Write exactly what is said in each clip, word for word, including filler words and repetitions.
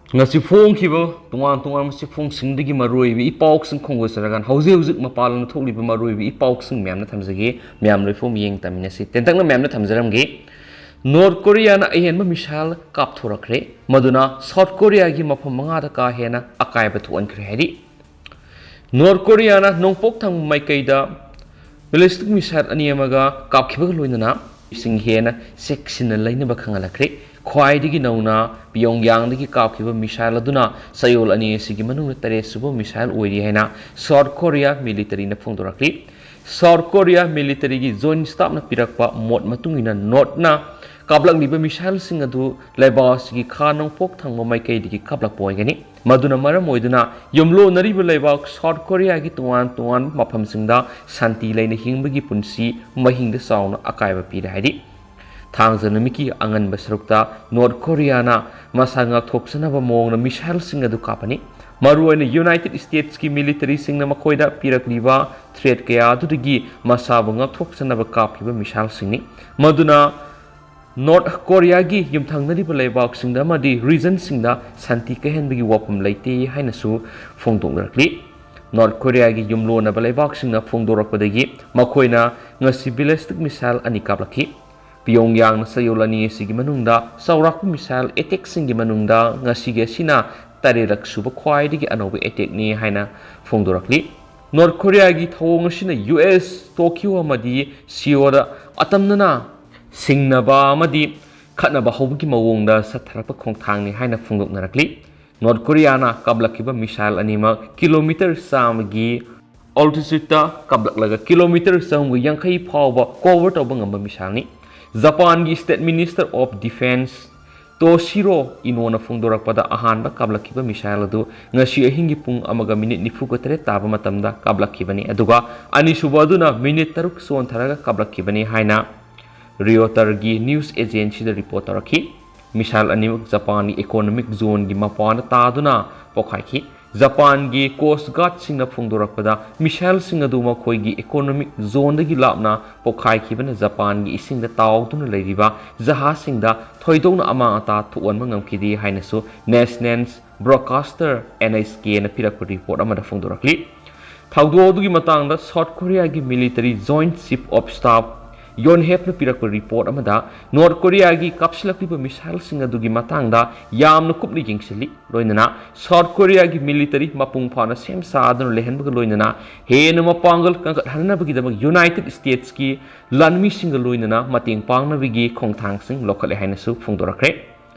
ꯉꯁꯤ ꯐꯣꯡꯈꯤꯕ ꯇꯣꯉꯥꯟ ꯇꯣꯉꯥꯟꯕ ꯆꯦꯐꯣꯡꯁꯤꯡꯗꯒꯤ ꯃꯔꯨꯑꯣꯏꯕ ꯏ ꯄꯥꯎꯁꯤꯡ ꯈꯣꯡꯒꯣꯏ ꯆꯠꯂꯀꯥꯟꯗ ꯍꯧꯖꯤꯛ ꯍꯧꯖꯤꯛ ꯃꯄꯥꯟ ꯂꯝꯗ ꯊꯣꯛꯂꯤꯕ ꯃꯔꯨꯑꯣꯏꯕ ꯏ ꯄꯥꯎꯁꯤꯡ ꯃꯌꯥꯝꯅ ꯊꯝꯖꯒꯦ꯫ ꯃꯌꯥꯝ ꯂꯣꯏꯐꯝ ꯌꯦꯡ ꯇꯝꯃꯤꯟꯅꯁꯤ꯫ ꯇꯦꯟꯇꯛꯅ ꯃꯌꯥꯝꯅ ꯊꯝꯖꯔꯝꯒꯦ꯫ ꯅꯣꯔꯠ ꯀꯣꯔꯤꯌꯥꯅ ꯑꯍꯦꯟꯕ ꯃꯤꯁꯥꯏꯜ ꯀꯥꯞꯊꯣꯔꯛꯈ꯭ꯔꯦ, ꯃꯗꯨꯅ ꯁꯥꯎꯠ ꯀꯣꯔꯤꯌꯥꯒꯤ ꯃꯐꯝ ꯃꯉꯥꯗ ꯀꯥ ꯍꯦꯟꯅ ꯑꯀꯥꯏꯕ ꯊꯣꯛꯍꯟꯈ꯭ꯔꯦ ꯍꯥꯏꯔꯤ꯫ ꯅꯣꯔꯠ ꯀꯣꯔꯤꯌꯥꯅ ꯅꯣꯡꯄꯣꯛ ꯊꯪꯕ ꯃꯥꯏꯀꯩꯗ ꯕꯦꯂꯤꯁꯇꯤꯛ ꯃꯤꯁꯥꯏꯜ ꯑꯅꯤ ꯑꯃꯒ ꯀꯥꯞꯈꯤꯕꯒ ꯂꯣꯏꯅꯅ ꯃꯤꯁꯤꯡ ꯍꯦꯟꯅ ꯆꯦꯛꯁꯤꯟꯅ ꯂꯩꯅꯕ ꯈꯪꯍꯜꯂꯛꯈ꯭ꯔꯦ꯫ ꯈ꯭ꯋꯥꯏꯗꯒꯤ ꯅꯧꯅ ꯄꯤꯌꯣꯡꯌꯥꯡꯗꯒꯤ ꯀꯥꯞꯈꯤꯕ ꯃꯤꯁꯥꯏꯜ ꯑꯗꯨꯅ ꯆꯌꯣꯜ ꯑꯅꯤ ꯑꯁꯤꯒꯤ ꯃꯅꯨꯡꯗ ꯇꯔꯦꯠ ꯁꯨꯕ ꯃꯤꯁꯥꯏꯜ ꯑꯣꯏꯔꯤ ꯍꯥꯏꯅ ꯁꯥꯎꯠ ꯀꯣꯔꯤꯌꯥ ꯃꯤꯂꯤꯇꯔꯤꯅ ꯐꯣꯡꯗꯣꯔꯛꯂꯤ꯫ ꯁꯥꯎꯠ ꯀꯣꯔꯤꯌꯥ ꯃꯤꯂꯤꯇꯔꯤꯒꯤ ꯖꯣꯏꯟ ꯁ꯭ꯇꯥꯐꯅ ꯄꯤꯔꯛꯄ ꯃꯣꯠ ꯃꯇꯨꯡ ꯏꯟꯅ ꯅꯣꯔꯠꯅ ꯀꯥꯞꯂꯛꯂꯤꯕ ꯃꯤꯁꯥꯏꯜꯁꯤꯡ ꯑꯗꯨ ꯂꯩꯕꯥꯛ ꯑꯁꯤꯒꯤ ꯈꯥ ꯅꯣꯡꯄꯣꯛ ꯊꯪꯕ ꯃꯥꯏꯀꯩꯗꯒꯤ ꯀꯥꯞꯂꯛꯄ ꯑꯣꯏꯒꯅꯤ꯫ ꯃꯗꯨꯅ ꯃꯔꯝ ꯑꯣꯏꯗꯨꯅ ꯌꯨꯝꯂꯣꯟꯅꯔꯤꯕ ꯂꯩꯕꯥꯛ ꯁꯥꯎꯠ ꯀꯣꯔꯤꯌꯥꯒꯤ ꯇꯣꯉꯥꯟ ꯇꯣꯉꯥꯟꯕ ꯃꯐꯝꯁꯤꯡꯗ ꯁꯥꯟꯇꯤ ꯂꯩꯅ ꯍꯤꯡꯕꯒꯤ ꯄꯨꯟꯁꯤ ꯃꯍꯤꯡꯗ ꯆꯥꯎꯅ ꯑꯀꯥꯏꯕ ꯄꯤꯔꯦ ꯍꯥꯏꯔꯤ꯫ ꯊꯥꯡꯖ ꯅꯨꯃꯤꯠꯀꯤ ꯑꯉꯟꯕ ꯁꯔꯨꯛꯇ ꯅꯣꯔꯠ ꯀꯣꯔꯤꯌꯥꯅ ꯃꯁꯥ ꯉꯥꯛꯊꯣꯛꯆꯅꯕ ꯃꯑꯣꯡꯗ ꯃꯤꯁꯥꯏꯜꯁꯤꯡ ꯑꯗꯨ ꯀꯥꯞꯄꯅꯤ꯫ ꯃꯔꯨꯑꯣꯏꯅ ꯌꯨꯅꯥꯏꯇꯦꯗ ꯁ꯭ꯇꯦꯠꯁꯀꯤ ꯃꯤꯂꯤꯇꯔꯤꯁꯤꯡꯅ ꯃꯈꯣꯏꯗ ꯄꯤꯔꯛꯂꯤꯕ ꯊ꯭ꯔꯦꯠ ꯀꯌꯥ ꯑꯗꯨꯗꯒꯤ ꯃꯁꯥꯕꯨ ꯉꯥꯛꯊꯣꯛꯆꯅꯕ ꯀꯥꯞꯈꯤꯕ ꯃꯤꯁꯥꯏꯜꯁꯤꯡꯅꯤ꯫ ꯃꯗꯨꯅ ꯅꯣꯔꯠ ꯀꯣꯔꯤꯌꯥꯒꯤ ꯌꯨꯝꯊꯪꯅꯔꯤꯕ ꯂꯩꯕꯥꯛꯁꯤꯡꯗ ꯑꯃꯗꯤ ꯔꯤꯖꯟꯁꯤꯡꯗ ꯁꯥꯟꯇꯤ ꯀꯥꯏꯍꯟꯕꯒꯤ ꯋꯥꯐꯝ ꯂꯩꯇꯦ ꯍꯥꯏꯅꯁꯨ ꯐꯣꯡꯗꯣꯛꯅꯔꯛꯂꯤ꯫ ꯅꯣꯔꯠ ꯀꯣꯔꯤꯌꯥꯒꯤ ꯌꯨꯝꯂꯣꯟꯅꯕ ꯂꯩꯕꯥꯛꯁꯤꯡꯅ ꯐꯣꯡꯗꯣꯔꯛꯄꯗꯒꯤ ꯃꯈꯣꯏꯅ ꯉꯁꯤ ꯕꯦꯂꯤꯁꯇꯤꯛ ꯃꯤꯁꯥꯏꯜ ꯑꯅꯤ ꯀꯥꯞꯂꯛꯈꯤ꯫ ꯄꯤꯌꯣꯡꯌꯥꯡꯅ ꯆꯌꯣꯜ ꯑꯅꯤ ꯑꯁꯤꯒꯤ ꯃꯅꯨꯡꯗ ꯆꯥꯎꯔꯥꯛꯄ ꯃꯤꯁꯥꯏꯜ ꯑꯦꯇꯦꯛꯁꯤꯡꯒꯤ ꯃꯅꯨꯡꯗ ꯉꯁꯤꯒꯤ ꯑꯁꯤꯅ ꯇꯔꯦꯠꯂꯛ ꯁꯨꯕ ꯈ꯭ꯋꯥꯏꯗꯒꯤ ꯑꯅꯧꯕ ꯑꯦꯇꯦꯛꯅꯤ ꯍꯥꯏꯅ ꯐꯣꯡꯗꯣꯔꯛꯂꯤ꯫ ꯅꯣꯔꯠ ꯀꯣꯔꯤꯌꯥꯒꯤ ꯊꯧꯑꯣꯡ ꯑꯁꯤꯅ ꯌꯨ ꯑꯦꯁ, ꯇꯣꯀꯤꯌꯣ ꯑꯃꯗꯤ ꯁꯤꯑꯣꯜꯗ ꯑꯇꯝꯅꯅ ꯁꯤꯡꯅꯕ ꯑꯃꯗꯤ ꯈꯠꯅꯕ ꯍꯧꯕꯒꯤ ꯃꯑꯣꯡꯗ ꯆꯠꯊꯔꯛꯄ ꯈꯣꯡꯊꯥꯡꯅꯤ ꯍꯥꯏꯅ ꯐꯣꯡꯗꯣꯛꯅꯔꯛꯂꯤ꯫ ꯅꯣꯔꯠ ꯀꯣꯔꯤꯌꯥꯅ ꯀꯥꯞꯂꯛꯈꯤꯕ ꯃꯤꯁꯥꯏꯜ ꯑꯅꯤꯃꯛ ꯀꯤꯂꯣꯃꯤꯇꯔ ꯆꯥꯝꯃꯒꯤ ꯑꯣꯜꯇꯤꯆ꯭ꯌꯨꯠꯇ ꯀꯥꯞꯂꯛꯂꯒ ꯀꯤꯂꯣꯃꯤꯇꯔ ꯆꯍꯨꯝꯒ ꯌꯥꯡꯈꯩ ꯐꯥꯎꯕ ꯀꯣꯚꯔ ꯇꯧꯕ ꯉꯝꯕ ꯃꯤꯁꯥꯏꯜꯅꯤ꯫ ꯖꯄꯥꯟꯒꯤ ꯁ꯭ꯇꯦꯠ ꯃꯤꯅꯤꯁꯇꯔ ꯑꯣꯐ ꯗꯤꯐꯦꯟꯁ ꯇꯣꯁꯤꯔꯣ ꯏꯅꯣꯅ ꯐꯣꯡꯗꯣꯔꯛꯄꯗ ꯑꯍꯥꯟꯕ ꯀꯥꯞꯂꯛꯈꯤꯕ ꯃꯤꯁꯥꯏꯜ ꯑꯗꯨ ꯉꯁꯤ ꯑꯍꯤꯡꯒꯤ ꯄꯨꯡ ꯑꯃꯒ ꯃꯤꯅꯤꯠ ꯅꯤꯐꯨꯒ ꯇꯔꯦꯠ ꯇꯥꯕ ꯃꯇꯝꯗ ꯀꯥꯞꯂꯛꯈꯤꯕꯅꯤ, ꯑꯗꯨꯒ ꯑꯅꯤꯁꯨꯕ ꯑꯗꯨꯅ ꯃꯤꯅꯤꯠ ꯇꯔꯨꯛ ꯆꯣꯟꯊꯔꯒ ꯀꯥꯞꯂꯛꯈꯤꯕꯅꯤ ꯍꯥꯏꯅ ꯔꯤꯌꯣꯇꯔꯒꯤ ꯅ꯭ꯌꯨꯁ ꯑꯦꯖꯦꯟꯁꯤꯗ ꯔꯤꯄꯣꯔꯠ ꯇꯧꯔꯛꯈꯤ꯫ ꯃꯤꯁꯥꯏꯜ ꯑꯅꯤꯃꯛ ꯖꯄꯥꯟꯒꯤ ꯏꯀꯣꯅꯣꯃꯤꯛ ꯖꯣꯟꯒꯤ ꯃꯄꯥꯟꯗ ꯇꯥꯗꯨꯅ ꯄꯣꯈꯥꯏꯈꯤ꯫ ꯖꯄꯥꯟꯒꯤ ꯀꯣꯁ ꯒꯥꯔꯗꯁꯤꯡꯅ ꯐꯣꯡꯗꯣꯔꯛꯄꯗ, ꯃꯤꯁꯥꯏꯜꯁꯤꯡ ꯑꯗꯨ ꯃꯈꯣꯏꯒꯤ ꯏꯀꯣꯅꯣꯃꯤꯛ ꯖꯣꯟꯗꯒꯤ ꯂꯥꯞꯅ ꯄꯣꯈꯥꯏꯈꯤꯕꯅ ꯖꯄꯥꯟꯒꯤ ꯏꯁꯤꯡꯗ ꯇꯥꯎꯗꯨꯅ ꯂꯩꯔꯤꯕ ꯖꯍꯥꯖꯁꯤꯡꯗ ꯊꯣꯏꯗꯣꯛꯅ ꯑꯃꯥꯡ ꯑꯇꯥ ꯊꯣꯛꯍꯟꯕ ꯉꯝꯈꯤꯗꯦ ꯍꯥꯏꯅꯁꯨ National Broadcaster, N H K ꯅ ꯄꯤꯔꯛꯄ ꯔꯤꯄꯣꯔꯠ ꯑꯃꯗ ꯐꯣꯡꯗꯣꯔꯛꯂꯤ꯫ ꯊꯧꯗꯣꯛ ꯑꯗꯨꯒꯤ ꯃꯇꯥꯡꯗ ꯁꯥꯎꯠ ꯀꯣꯔꯤꯌꯥꯒꯤ military joint chief of staff ꯌꯣꯟꯍꯦꯞꯅ ꯄꯤꯔꯛꯄ ꯔꯤꯄꯣꯔꯠ ꯑꯃꯗ ꯅꯣꯔꯠ ꯀꯣꯔꯤꯌꯥꯒꯤ ꯀꯥꯞꯁꯤꯜꯂꯛꯂꯤꯕ ꯃꯤꯁꯥꯏꯜꯁꯤꯡ ꯑꯗꯨꯒꯤ ꯃꯇꯥꯡꯗ ꯌꯥꯝꯅ ꯀꯨꯞꯅ ꯌꯦꯡꯁꯤꯜꯂꯤ꯫ ꯂꯣꯏꯅꯅ ꯁꯥꯎꯠ ꯀꯣꯔꯤꯌꯥꯒꯤ ꯃꯤꯂꯤꯇꯔꯤ ꯃꯄꯨꯡ ꯐꯥꯅ ꯁꯦꯝ ꯁꯥꯗꯨꯅ ꯂꯩꯍꯟꯕꯒ ꯂꯣꯏꯅꯅ ꯍꯦꯟꯅ ꯃꯄꯥꯡꯒꯜ ꯀꯟꯈꯠꯍꯟꯅꯕꯒꯤꯗꯃꯛ ꯌꯨꯅꯥꯏꯇꯦꯗ ꯁ꯭ꯇꯦꯠꯁꯀꯤ ꯂꯥꯟꯃꯤꯁꯤꯡꯒ ꯂꯣꯏꯅꯅ ꯃꯇꯦꯡ ꯄꯥꯡꯅꯕꯒꯤ ꯈꯣꯡꯊꯥꯡꯁꯤꯡ ꯂꯧꯈꯠꯂꯦ ꯍꯥꯏꯅꯁꯨ ꯐꯣꯡꯗꯣꯔꯛꯈ꯭ꯔꯦ꯫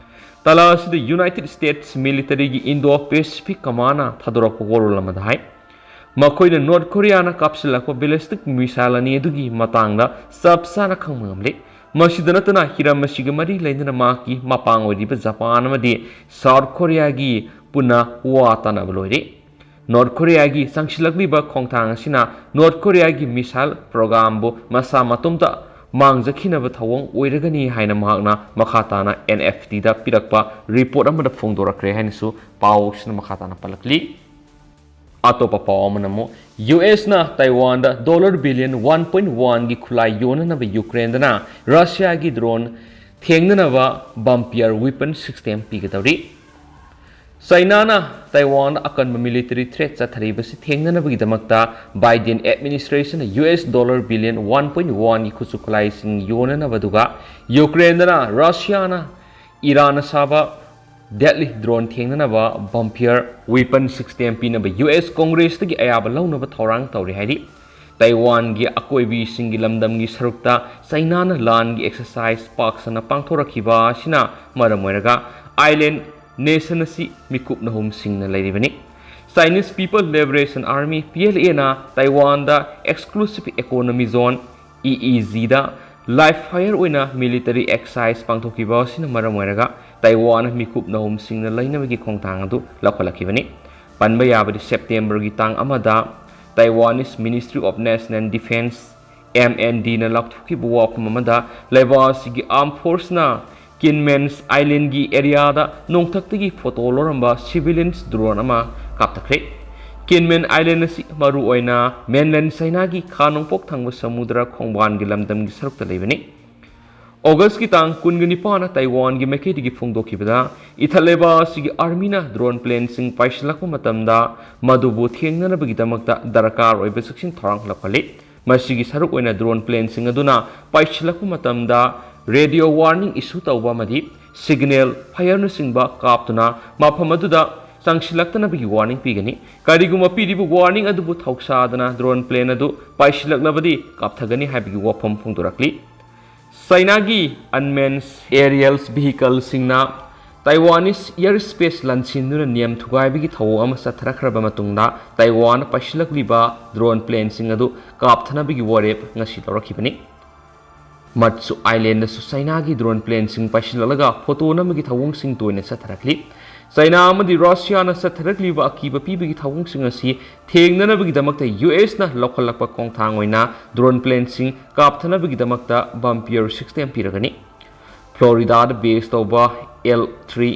ꯇꯥꯂꯥ ꯑꯁꯤꯗ ꯌꯨꯅꯥꯏꯇꯦꯗ ꯁ꯭ꯇꯦꯠꯁ ꯃꯤꯂꯤꯇꯔꯤꯒꯤ ꯏꯟꯗꯣ ꯄꯦꯁꯤꯐꯤꯛ ꯀꯃꯥꯟꯅ ꯊꯥꯗꯣꯔꯛꯄ ꯋꯥꯔꯣꯜ ꯑꯃꯗ ꯍꯥꯏ, ꯃꯈꯣꯏꯅ ꯅꯣꯔꯠ ꯀꯣꯔꯤꯌꯥꯅ ꯀꯥꯞꯁꯤꯜꯂꯛꯄ ꯕꯦꯂꯤꯁꯇꯤꯛ ꯃꯤꯁꯥꯏꯜ ꯑꯅꯤ ꯑꯗꯨꯒꯤ ꯃꯇꯥꯡꯗ ꯆꯞ ꯆꯥꯅ ꯈꯪꯕ ꯉꯝꯂꯦ꯫ ꯃꯁꯤꯗ ꯅꯠꯇꯅ ꯍꯤꯔꯝ ꯑꯁꯤꯒ ꯃꯔꯤ ꯂꯩꯅꯅ ꯃꯍꯥꯛꯀꯤ ꯃꯄꯥꯡ ꯑꯣꯏꯔꯤꯕ ꯖꯄꯥꯟ ꯑꯃꯗꯤ ꯁꯥꯎꯠ ꯀꯣꯔꯤꯌꯥꯒꯤ ꯄꯨꯟꯅ ꯋꯥ ꯇꯥꯅꯕ ꯂꯣꯏꯔꯦ꯫ ꯅꯣꯔꯠ ꯀꯣꯔꯤꯌꯥꯒꯤ ꯆꯪꯁꯤꯜꯂꯛꯂꯤꯕ ꯈꯣꯡꯊꯥꯡ ꯑꯁꯤꯅ ꯅꯣꯔꯠ ꯀꯣꯔꯤꯌꯥꯒꯤ ꯃꯤꯁꯥꯏꯜ ꯄ꯭ꯔꯣꯒ꯭ꯔꯥꯝꯕꯨ ꯃꯁꯥ ꯃꯇꯣꯝꯇ ꯃꯥꯡꯖꯈꯤꯅꯕ ꯊꯧꯑꯣꯡ ꯑꯣꯏꯔꯒꯅꯤ ꯍꯥꯏꯅ ꯃꯍꯥꯛꯅ ꯃꯈꯥ ꯇꯥꯅ N F T ꯗ ꯄꯤꯔꯛꯄ ꯔꯤꯄꯣꯔꯠ ꯑꯃꯗ ꯐꯣꯡꯗꯣꯔꯛꯈ꯭ꯔꯦ ꯍꯥꯏꯅꯁꯨ ꯄꯥꯎꯁꯤꯅ ꯃꯈꯥ ꯇꯥꯅ ꯄꯜꯂꯛꯂꯤ꯫ ꯑꯇꯣꯞꯄ ꯄꯥꯎ ꯑꯃꯅ ꯑꯃꯨꯛ, ꯌꯨ ꯑꯦꯁꯅ ꯇꯥꯏꯋꯥꯟꯗ ꯗꯣꯂꯔ ꯕꯤꯂꯤꯌꯟ ꯋꯥꯟ ꯄꯣꯏꯟ ꯋꯥꯟꯒꯤ ꯈꯨꯠꯂꯥꯏ ꯌꯣꯟꯅꯅꯕ ꯌꯨꯀ꯭ꯔꯦꯟꯗꯅ ꯔꯁꯤꯌꯥꯒꯤ ꯗ꯭ꯔꯣꯟ ꯊꯦꯡꯅꯅꯕ ꯕꯝꯄꯤꯌꯔ ꯋꯤꯄꯟ ꯁꯤꯁꯇꯦꯝ ꯄꯤꯒꯗꯧꯔꯤ꯫ ꯆꯥꯏꯅꯥꯅ ꯇꯥꯏꯋꯥꯟꯗ ꯑꯀꯟꯕ ꯃꯤꯂꯤꯇꯔꯤ ꯊ꯭ꯔꯦꯠ ꯆꯠꯊꯔꯤꯕꯁꯤ ꯊꯦꯡꯅꯅꯕꯒꯤꯗꯃꯛꯇ ꯕꯥꯏꯗꯦꯟ ꯑꯦꯗꯃꯤꯅꯤꯁꯇ꯭ꯔꯦꯁꯟꯅ U S dollar billion one point ꯋꯥꯟꯒꯤ ꯈꯨꯠꯁꯨ ꯈꯨꯠꯂꯥꯏꯁꯤꯡ ꯌꯣꯟꯅꯅꯕ, ꯑꯗꯨꯒ ꯌꯨꯀ꯭ꯔꯦꯟꯗꯅ ꯔꯁꯤꯌꯥꯅ ꯏꯔꯥꯟꯅ ꯁꯥꯕ ꯗꯦꯠꯂꯤ ꯗ꯭ꯔꯣꯟ ꯊꯦꯡꯅꯅꯕ ꯕꯝꯄꯤꯌꯔ ꯋꯤꯄꯟ ꯁꯤꯁꯇꯦꯝ ꯄꯤꯅꯕ ꯌꯨ ꯑꯦꯁ ꯀꯣꯡꯒ꯭ꯔꯦꯁꯇꯒꯤ ꯑꯌꯥꯕ ꯂꯧꯅꯕ ꯊꯧꯔꯥꯡ ꯇꯧꯔꯤ ꯍꯥꯏꯔꯤ꯫ ꯇꯥꯏꯋꯥꯟꯒꯤ ꯑꯀꯣꯏꯕꯤꯁꯤꯡꯒꯤ ꯂꯝꯗꯝꯒꯤ ꯁꯔꯨꯛꯇ ꯆꯥꯏꯅꯥꯅ ꯂꯥꯟꯒꯤ ꯑꯦꯛꯁꯔꯁꯥꯏꯁ ꯄꯥꯛ ꯁꯟꯅ ꯄꯥꯡꯊꯣꯔꯛꯈꯤꯕ ꯑꯁꯤꯅ ꯃꯔꯝ ꯑꯣꯏꯔꯒ ꯑꯥꯏꯂꯦꯟ ꯅꯦꯁꯟ ꯑꯁꯤ ꯃꯤꯀꯨꯞ ꯅꯍꯨꯝꯁꯤꯡꯅ ꯂꯩꯔꯤꯕꯅꯤ꯫ Chinese People Liberation Army, P L A ꯅ ꯇꯥꯏꯋꯥꯟꯗ exclusive economic zone, E E Z ꯗ ꯂꯥꯏꯚ ꯐꯥꯌꯔ ꯑꯣꯏꯅ ꯃꯤꯂꯤꯇꯔꯤ ꯑꯦꯛꯁꯔꯁꯥꯏꯁ ꯄꯥꯡꯊꯣꯛꯈꯤꯕ ꯑꯁꯤꯅ ꯃꯔꯝ ꯑꯣꯏꯔꯒ ꯇꯥꯏꯋꯥꯟ ꯃꯤꯀꯨꯞ ꯅꯍꯨꯝꯁꯤꯡꯅ ꯂꯩꯅꯕꯒꯤ ꯈꯣꯡꯊꯥꯡ ꯑꯗꯨ ꯂꯧꯈꯠꯂꯛꯈꯤꯕꯅꯤ꯫ ꯄꯟꯕ ꯌꯥꯕꯗꯤ, ꯁꯦꯞꯇꯦꯝꯕꯔꯒꯤ ꯇꯥꯡ ꯑꯃꯗ Taiwanese Ministry of National Defense, M N D ꯅ ꯂꯥꯎꯊꯣꯛꯈꯤꯕ ꯋꯥꯐꯝ ꯑꯃꯗ ꯂꯩꯕꯥꯛ ꯑꯁꯤꯒꯤ ꯑꯥꯔꯝ ꯐꯣꯔꯁꯅ ꯀꯤꯟꯃꯦꯟꯁ ꯑꯥꯏꯂꯦꯟꯒꯤ ꯑꯦꯔꯤꯌꯥꯗ ꯅꯣꯡꯊꯛꯇꯒꯤ ꯐꯣꯇꯣ ꯂꯧꯔꯝꯕ ꯁꯤꯚꯤꯂꯤꯌꯟꯁ ꯗ꯭ꯔꯣꯟ ꯑꯃ ꯀꯥꯞꯊꯈ꯭ꯔꯦ꯫ ꯀꯤꯟꯃꯦꯟ ꯑꯥꯏꯂꯦꯟ ꯑꯁꯤ ꯃꯔꯨꯑꯣꯏꯅ ꯃꯦꯟꯂꯦꯟ ꯆꯩꯅꯥꯒꯤ ꯈꯥ ꯅꯣꯡꯄꯣꯛ ꯊꯪꯕ ꯁꯃꯨꯗ꯭ꯔ ꯈꯣꯡꯕꯥꯟꯒꯤ ꯂꯝꯗꯝꯒꯤ ꯁꯔꯨꯛꯇ ꯂꯩꯕꯅꯤ꯫ ꯑꯣꯒꯁꯀꯤ ꯇꯥꯡ ꯀꯨꯟꯒ ꯅꯤꯄꯥꯟꯅ ꯇꯥꯏꯋꯥꯟꯒꯤ ꯃꯥꯏꯀꯩꯗꯒꯤ ꯐꯣꯡꯗꯣꯛꯈꯤꯕꯗ, ꯏꯊꯠ ꯂꯩꯕꯥꯛ ꯑꯁꯤꯒꯤ ꯑꯥꯔꯃꯤꯅ ꯗ꯭ꯔꯣꯟ ꯄ꯭ꯂꯦꯟꯁꯤꯡ ꯄꯥꯏꯁꯤꯜꯂꯛꯄ ꯃꯇꯝꯗ ꯃꯗꯨꯕꯨ ꯊꯦꯡꯅꯅꯕꯒꯤꯗꯃꯛꯇ ꯗꯔꯀꯥꯔ ꯑꯣꯏꯕ ꯆꯦꯛꯁꯤꯟ ꯊꯧꯔꯥꯡ ꯂꯧꯈꯠꯂꯤ꯫ ꯃꯁꯤꯒꯤ ꯁꯔꯨꯛ ꯑꯣꯏꯅ ꯗ꯭ꯔꯣꯟ ꯄ꯭ꯂꯦꯟꯁꯤꯡ ꯑꯗꯨꯅ ꯄꯥꯏꯁꯤꯜꯂꯛꯄ ꯃꯇꯝꯗ ꯔꯦꯗꯤꯑꯣ ꯋꯥꯔꯅꯤꯡ ꯏꯁꯨ ꯇꯧꯕ ꯑꯃꯗꯤ ꯁꯤꯒꯅꯦꯜ ꯐꯥꯌꯔꯅꯆꯤꯡꯕ ꯀꯥꯞꯇꯨꯅ ꯃꯐꯝ ꯑꯗꯨꯗ ꯆꯪꯁꯤꯜꯂꯛꯇꯅꯕꯒꯤ ꯋꯥꯔꯅꯤꯡ ꯄꯤꯒꯅꯤ꯫ ꯀꯔꯤꯒꯨꯝꯕ ꯄꯤꯔꯤꯕ ꯋꯥꯔꯅꯤꯡ ꯑꯗꯨꯕꯨ ꯊꯧꯁꯥꯗꯅ ꯗ꯭ꯔꯣꯟ ꯄ꯭ꯂꯦꯟ ꯑꯗꯨ ꯄꯥꯏꯁꯤꯜꯂꯛꯂꯕꯗꯤ ꯀꯥꯞꯊꯒꯅꯤ ꯍꯥꯏꯕꯒꯤ ꯋꯥꯐꯝ ꯐꯣꯡꯗꯣꯔꯛꯂꯤ꯫ ꯆꯩꯅꯥꯒꯤ ꯑꯟꯃꯦꯟ ꯑꯦꯔꯤꯌꯦꯜ ꯚꯤꯍꯤꯀꯜꯁꯤꯡꯅ ꯇꯥꯏꯋꯥꯅꯤꯁ ꯏꯌꯔ ꯁ꯭ꯄꯦꯁ ꯂꯥꯟꯁꯤꯟꯗꯨꯅ ꯅꯤꯌꯝ ꯊꯨꯒꯥꯏꯕꯒꯤ ꯊꯧꯑꯣꯡ ꯑꯃ ꯆꯠꯊꯔꯛꯈ꯭ꯔꯕ ꯃꯇꯨꯡꯗ, ꯇꯥꯏꯋꯥꯟꯅ ꯄꯥꯏꯁꯤꯜꯂꯛꯂꯤꯕ ꯗ꯭ꯔꯣꯟ ꯄ꯭ꯂꯦꯟꯁꯤꯡ ꯑꯗꯨ ꯀꯥꯞꯊꯅꯕꯒꯤ ꯋꯥꯔꯦꯞ ꯉꯁꯤ ꯂꯧꯔꯛꯈꯤꯕꯅꯤ꯫ ꯃꯠꯁꯨ ꯑꯥꯏꯂꯦꯟꯗꯁꯨ ꯆꯩꯅꯥꯒꯤ ꯗ꯭ꯔꯣꯟ ꯄ꯭ꯂꯦꯟꯁꯤꯡ ꯄꯥꯏꯁꯤꯜꯂꯛꯂꯒ ꯐꯣꯇꯣ ꯅꯝꯕꯒꯤ ꯊꯧꯑꯣꯡꯁꯤꯡ ꯇꯣꯏꯅ ꯆꯠꯊꯔꯛꯂꯤ꯫ ꯆꯩꯅꯥ ꯑꯃꯗꯤ ꯔꯁꯤꯌꯥꯅ ꯆꯠꯊꯔꯛꯂꯤꯕ ꯑꯀꯤꯕ ꯄꯤꯕꯒꯤ ꯊꯧꯑꯣꯡꯁꯤꯡ ꯑꯁꯤ ꯊꯦꯡꯅꯅꯕꯒꯤꯗꯃꯛꯇ ꯌꯨ ꯑꯦꯁꯅ ꯂꯧꯈꯠꯂꯛꯄ ꯈꯣꯡꯊꯥꯡ ꯑꯣꯏꯅ ꯗ꯭ꯔꯣꯟ ꯄ꯭ꯂꯦꯟꯁꯤꯡ ꯀꯥꯞꯊꯅꯕꯒꯤꯗꯃꯛꯇ ꯕꯝꯄꯤꯌꯔ ꯁꯤꯁꯇꯦꯝ ꯄꯤꯔꯒꯅꯤ꯫ ꯐ꯭ꯂꯣꯔꯤꯗꯥꯗ ꯕꯦꯁ ꯇꯧꯕ L three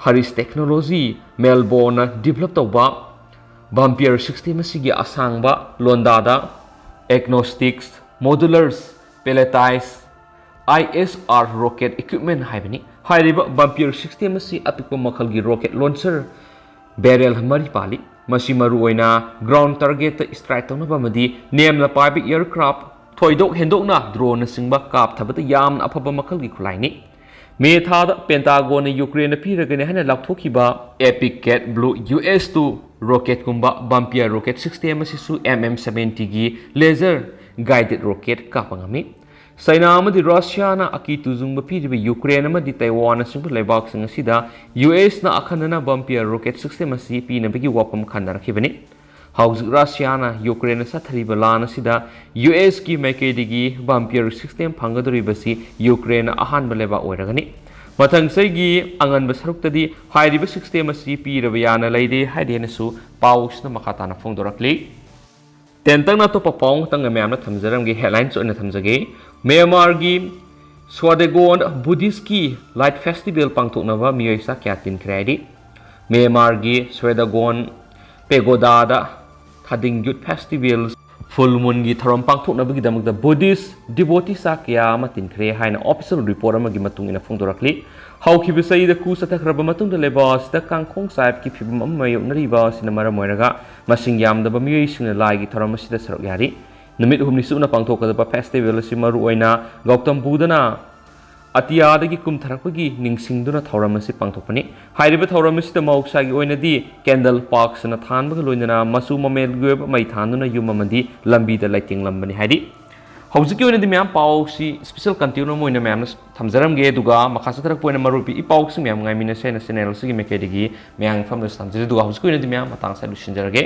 Harish technology ꯃꯦꯜꯕꯣꯔꯟꯅ develop ꯇꯧꯕ ꯕꯝꯄꯤꯌꯔ ꯁꯤꯁꯇꯦꯝ ꯑꯁꯤꯒꯤ ꯑꯁꯥꯡꯕ ꯂꯣꯟꯗꯥꯗ ꯑꯦꯒꯅꯣꯁꯇꯤꯛꯁ ꯃꯣꯗꯨꯂꯔꯁ ꯄꯦꯂꯦꯇꯥꯏꯁ ꯑꯥꯏ ꯑꯦꯁ ꯑꯥꯔ ꯔꯣꯀꯦꯠ ꯏꯀ꯭ꯋꯤꯞꯃꯦꯟ ꯍꯥꯏꯕꯅꯤ꯫ ꯍꯥꯏꯔꯤꯕ ꯕꯝꯄꯤꯌꯔ ꯁꯤꯁꯇꯦꯝ ꯑꯁꯤ ꯑꯄꯤꯛꯄ ꯃꯈꯜꯒꯤ ꯔꯣꯀꯦꯠ ꯂꯣꯟꯆꯔ ꯕꯦꯔꯦꯜ ꯃꯔꯤ ꯄꯥꯜꯂꯤ꯫ ꯃꯁꯤ ꯃꯔꯨꯑꯣꯏꯅ ꯒ꯭ꯔꯥꯎꯟ ꯇꯥꯔꯒꯦꯠꯇ ꯁ꯭ꯇ꯭ꯔꯥꯏꯛ ꯇꯧꯅꯕ ꯑꯃꯗꯤ ꯅꯦꯝꯅ ꯄꯥꯏꯕ ꯑꯦꯌꯔꯀ꯭ꯔꯥꯐ, ꯊꯣꯏꯗꯣꯛ ꯍꯦꯟꯗꯣꯛꯅ ꯗ꯭ꯔꯣꯟꯅꯆꯤꯡꯕ ꯀꯥꯞꯊꯕꯗ ꯌꯥꯝꯅ ꯑꯐꯕ ꯃꯈꯜꯒꯤ ꯈꯨꯠꯂꯥꯏꯅꯤ꯫ ꯃꯦ ꯊꯥꯗ ꯄꯦꯟꯇꯥꯒꯣꯟꯅ ꯌꯨꯀ꯭ꯔꯦꯟꯗ ꯄꯤꯔꯒꯅꯤ ꯍꯥꯏꯅ ꯂꯥꯎꯊꯣꯛꯈꯤꯕ ꯑꯦꯄꯤꯛ ꯀꯦꯠ ꯕ꯭ꯂꯨ ꯌꯨ ꯑꯦꯁ ꯇꯨ ꯔꯣꯀꯦꯠꯀꯨꯝꯕ ꯕꯝꯄꯤꯌꯔ ꯔꯣꯀꯦꯠ ꯁꯤꯁꯇꯦꯝ ꯑꯁꯤꯁꯨ ꯑꯦꯝ ꯑꯦꯝ ꯁꯚꯦꯟꯇꯤꯒꯤ ꯂꯦꯖꯔ ꯒꯥꯏꯗꯦꯠ ꯔꯣꯀꯦꯠ ꯀꯥꯞꯄ ꯉꯝꯃꯤ꯫ ꯆꯩꯅꯥ ꯑꯃꯗꯤ ꯔꯁꯤꯌꯥꯅ ꯑꯀꯤ ꯇꯨꯖꯨꯡꯕ ꯄꯤꯔꯤꯕ ꯌꯨꯀ꯭ꯔꯦꯟ ꯑꯃꯗꯤ ꯇꯥꯏꯋꯥꯟꯅꯆꯤꯡꯕ ꯂꯩꯕꯥꯛꯁꯤꯡ ꯑꯁꯤꯗ ꯌꯨ ꯑꯦꯁꯅ ꯑꯈꯟꯅꯅ ꯕꯝꯄꯤꯌꯔ ꯔꯣꯀꯦꯠ ꯁꯤꯁꯇꯦꯝ ꯑꯁꯤ ꯄꯤꯅꯕꯒꯤ ꯋꯥꯐꯝ ꯈꯟꯅꯔꯛꯈꯤꯕꯅꯤ꯫ ꯍꯧꯖꯤꯛ ꯔꯁꯤꯌꯥꯅ ꯌꯨꯀ꯭ꯔꯦꯟꯗ ꯆꯠꯊꯔꯤꯕ ꯂꯥꯟ ꯑꯁꯤꯗ ꯌꯨ ꯑꯦꯁꯀꯤ ꯃꯥꯏꯀꯩꯗꯒꯤ ꯕꯝꯄꯤꯌꯔ ꯁꯤꯁꯇꯦꯝ ꯐꯪꯒꯗꯧꯔꯤꯕꯁꯤ ꯌꯨꯀ꯭ꯔꯦꯟꯅ ꯑꯍꯥꯟꯕ ꯂꯩꯕꯥꯛ ꯑꯣꯏꯔꯒꯅꯤ꯫ ꯃꯊꯪ ꯆꯍꯤꯒꯤ ꯑꯉꯟꯕ ꯁꯔꯨꯛꯇꯗꯤ ꯍꯥꯏꯔꯤꯕ ꯁꯤꯁꯇꯦꯝ ꯑꯁꯤ ꯄꯤꯔꯕ ꯌꯥꯅ ꯂꯩꯔꯦ ꯍꯥꯏꯔꯦꯅꯁꯨ ꯄꯥꯎꯁꯤꯅ ꯃꯈꯥ ꯇꯥꯅ ꯐꯣꯡꯗꯣꯔꯛꯂꯤ꯫ ꯇꯦꯟꯇꯛꯅ ꯑꯇꯣꯞꯄ ꯄꯥꯎ ꯑꯃꯇꯪꯒ ꯃꯌꯥꯝꯅ ꯊꯝꯖꯔꯝꯒꯦ, ꯍꯦꯗꯂꯥꯏꯟꯁ ꯑꯣꯏꯅ ꯊꯝꯖꯒꯦ꯫ ꯃ꯭ꯌꯥꯟꯃꯥꯔꯒꯤ ꯁ꯭ꯋꯥꯗꯦꯒꯣꯟ ꯕꯨꯙꯤꯁꯀꯤ ꯂꯥꯏꯠ ꯐꯦꯁꯇꯤꯚꯦꯜ ꯄꯥꯡꯊꯣꯛꯅꯕ ꯃꯤꯑꯣꯏ ꯆꯥ ꯀꯌꯥ ꯇꯤꯟꯈ꯭ꯔꯦ ꯍꯥꯏꯔꯤ꯫ ꯃ꯭ꯌꯥꯟꯃꯥꯔꯒꯤ ꯁ꯭ꯋꯦꯗꯥꯒꯣꯟ ꯄꯦꯒꯣꯗꯥꯗ ꯊꯥꯗꯤꯡ ꯌꯨꯠ ꯐꯦꯁꯇꯤꯚꯦꯜ, ꯐꯨꯜ ꯃꯨꯟꯒꯤ ꯊꯧꯔꯝ ꯄꯥꯡꯊꯣꯛꯅꯕꯒꯤꯗꯃꯛꯇ ꯕꯨꯙꯤꯁ ꯗꯤꯚꯣꯇꯤ ꯆꯥ ꯀꯌꯥ ꯑꯃ ꯇꯤꯟꯈ꯭ꯔꯦ ꯍꯥꯏꯅ ꯑꯣꯐꯤꯁꯤꯌꯦꯜ ꯔꯤꯄꯣꯔꯠ ꯑꯃꯒꯤ ꯃꯇꯨꯡ ꯏꯟꯅ ꯐꯣꯡꯗꯣꯔꯛꯂꯤ꯫ ꯍꯧꯈꯤꯕ ꯆꯍꯤꯗ ꯈꯨ ꯆꯠꯊꯈ꯭ꯔꯕ ꯃꯇꯨꯡꯗ ꯂꯩꯕꯥꯛ ꯑꯁꯤꯗ ꯀꯥꯡꯈꯣꯡ ꯆꯥꯏꯞꯀꯤ ꯐꯤꯕꯝ ꯑꯃ ꯃꯥꯌꯣꯛꯅꯔꯤꯕ ꯑꯁꯤꯅ ꯃꯔꯝ ꯑꯣꯏꯔꯒ ꯃꯁꯤꯡ ꯌꯥꯝꯗꯕ ꯃꯤꯑꯣꯏꯁꯤꯡꯅ ꯂꯥꯏꯒꯤ ꯊꯧꯔꯝ ꯑꯁꯤꯗ ꯁꯔꯨꯛ ꯌꯥꯔꯤ꯫ ꯅꯨꯃꯤꯠ ꯍꯨꯝꯅꯤ ꯆꯨꯞꯅ ꯄꯥꯡꯊꯣꯛꯀꯗꯕ ꯐꯦꯁꯇꯤꯚꯦꯜ ꯑꯁꯤ ꯃꯔꯨꯑꯣꯏꯅ ꯒꯧꯇꯝ ꯕꯨꯙꯅ ꯑꯇꯤꯌꯥꯗꯒꯤ ꯀꯨꯝꯊꯔꯛꯄꯒꯤ ꯅꯤꯡꯁꯤꯡꯗꯨꯅ ꯊꯧꯔꯝ ꯑꯁꯤ ꯄꯥꯡꯊꯣꯛꯄꯅꯤ꯫ ꯍꯥꯏꯔꯤꯕ ꯊꯧꯔꯝ ꯑꯁꯤꯗ ꯃꯍꯧꯁꯥꯒꯤ ꯑꯣꯏꯅꯗꯤ ꯀꯦꯟꯗꯜ ꯄꯥꯛꯁꯅ ꯊꯥꯟꯕꯒ ꯂꯣꯏꯅꯅ ꯃꯆꯨ ꯃꯃꯦꯜꯒꯤ ꯑꯣꯏꯕ ꯃꯩ ꯊꯥꯟꯗꯨꯅ ꯌꯨꯝ ꯑꯃꯗꯤ ꯂꯝꯕꯤꯗ ꯂꯩꯇꯦꯡꯂꯝꯕꯅꯤ ꯍꯥꯏꯔꯤ꯫ ꯍꯧꯖꯤꯛꯀꯤ ꯑꯣꯏꯅꯗꯤ ꯃꯌꯥꯝ ꯄꯥꯎꯁꯤ ꯁ꯭ꯄꯦꯁꯦꯜ ꯀꯟꯇꯦꯟ ꯑꯃ ꯑꯣꯏꯅ ꯃꯌꯥꯝꯅ ꯊꯝꯖꯔꯝꯒꯦ, ꯑꯗꯨꯒ ꯃꯈꯥ ꯆꯠꯊꯔꯛꯄ ꯑꯣꯏꯅ ꯃꯔꯨꯞꯀꯤ ꯏ ꯄꯥꯎꯁꯤꯡ ꯃꯌꯥꯝ ꯉꯥꯏꯃꯤꯟꯅꯁꯦ ꯍꯥꯏꯅ ꯆꯦꯅꯦꯜ ꯑꯁꯤꯒꯤ ꯃꯥꯏꯀꯩꯗꯒꯤ ꯃꯌꯥꯝꯒꯤ ꯃꯐꯝꯗꯁꯨ ꯊꯝꯖꯔꯤ꯫ ꯑꯗꯨꯒ ꯍꯧꯖꯤꯛꯀꯤ ꯑꯣꯏꯅꯗꯤ ꯃꯌꯥꯝ ꯃꯇꯥꯡ ꯑꯁꯤꯗ ꯂꯣꯏꯁꯤꯟꯖꯔꯒꯦ꯫